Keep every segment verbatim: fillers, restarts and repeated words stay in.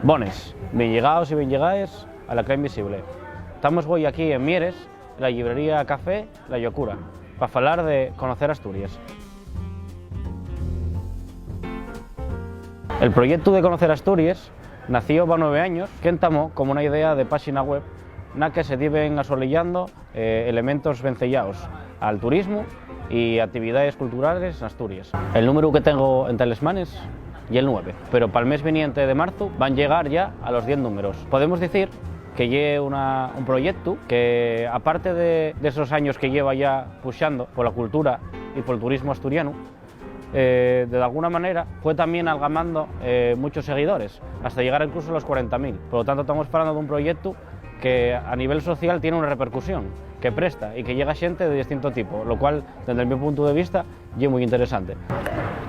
Bones, bien llegaos y bien llegaes a La Cla Invisible. Tamos güei aquí en Mieres, en la llibrería Café La Llocura, pa falar de Conocer Asturies. El proyectu de Conocer Asturies nació va nueve años, qu'entamó como una idea de páxina web na que se diben asoleyando, eh, elementos venceyaos al turismu y actividaes culturales n'Asturies. El númberu que tengo ente les manes ye el nueve, pero pal mes viniente de marzu van llegar ya a los diez númberos. Podemos dicir que ye una, un proyectu que, aparte de, d'esos años que lleva ya puxando pola cultura y pol turismu asturianu, eh, de dalguna manera fue tamién algamando, eh, muchos seguidores, hasta llegar incluso a los cuarenta mil. Polo tanto, tamos falando d'un proyectu que a nivel social tien una repercusión, que presta y que llega xente de distinto tipo, lo cual, dende el mi puntu de vista, ye mui interesante.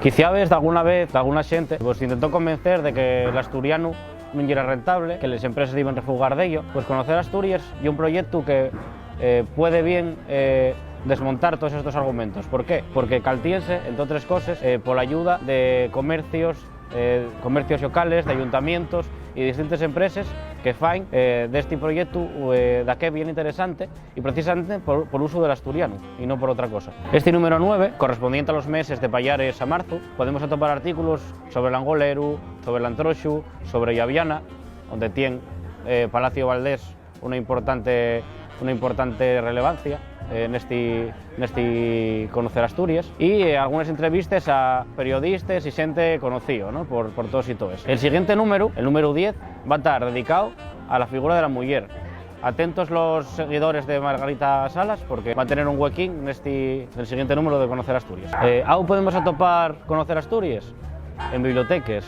Quiciabes, dalguna vez, dalguna xente vos intentó convencer de que l'asturianu nun yera rentable, que les empreses diben refugar d'ello. Pues Conocer Asturies ye un proyectu que, eh, puede bien, eh, desmontar todos estos argumentos. ¿Por qué? Porque caltiense, entre otres coses, eh, pola ayuda de comercios, eh, comercios llocales, d'ayuntamientos y distintes empreses que faen, eh, d'esti proyectu, eh, daqué bien interesante, y precisamente por, por usu del asturianu y no por otra cosa. Esti númberu nueve, correspondiente a los meses de payares a marzu, podemos atopar artículos sobre l'angoleru, sobre l'antroxu, sobre Llaviana, onde tien, eh, Palacio Valdés una importante, una importante relevancia, eh, nesti, nesti Conocer Asturies, y, eh, algunes entrevistes a periodistes y xente conocío, ¿no? Por, por todos y toes. El siguiente númberu, el númberu diez, va a tar dedicao a la figura de la muyer. Atentos los seguidores de Margarita Salas, porque va a tener un huequín nesti, nel siguiente númberu de Conocer Asturies. Eh, ¿au podemos atopar Conocer Asturies? En biblioteques,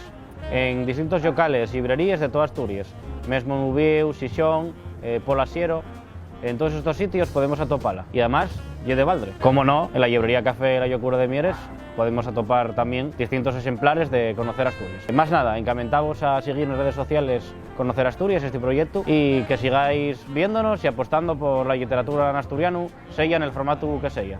en distintos llocales, llibreríes de toda Asturies, mesmo n'Uviéu, Xixón, eh, Pola Siero, en todos estos sitios podemos atopala. Y además, ye de baldre. Como no, en la llibrería Café La Llocura de Mieres podemos atopar tamién distintos exemplares de Conocer Asturies. Más nada, encamentavos a siguir en redes sociales Conocer Asturies, esti proyectu, y que sigáis viéndonos y apostando por la lliteratura n'asturianu, seya nel formatu que seya.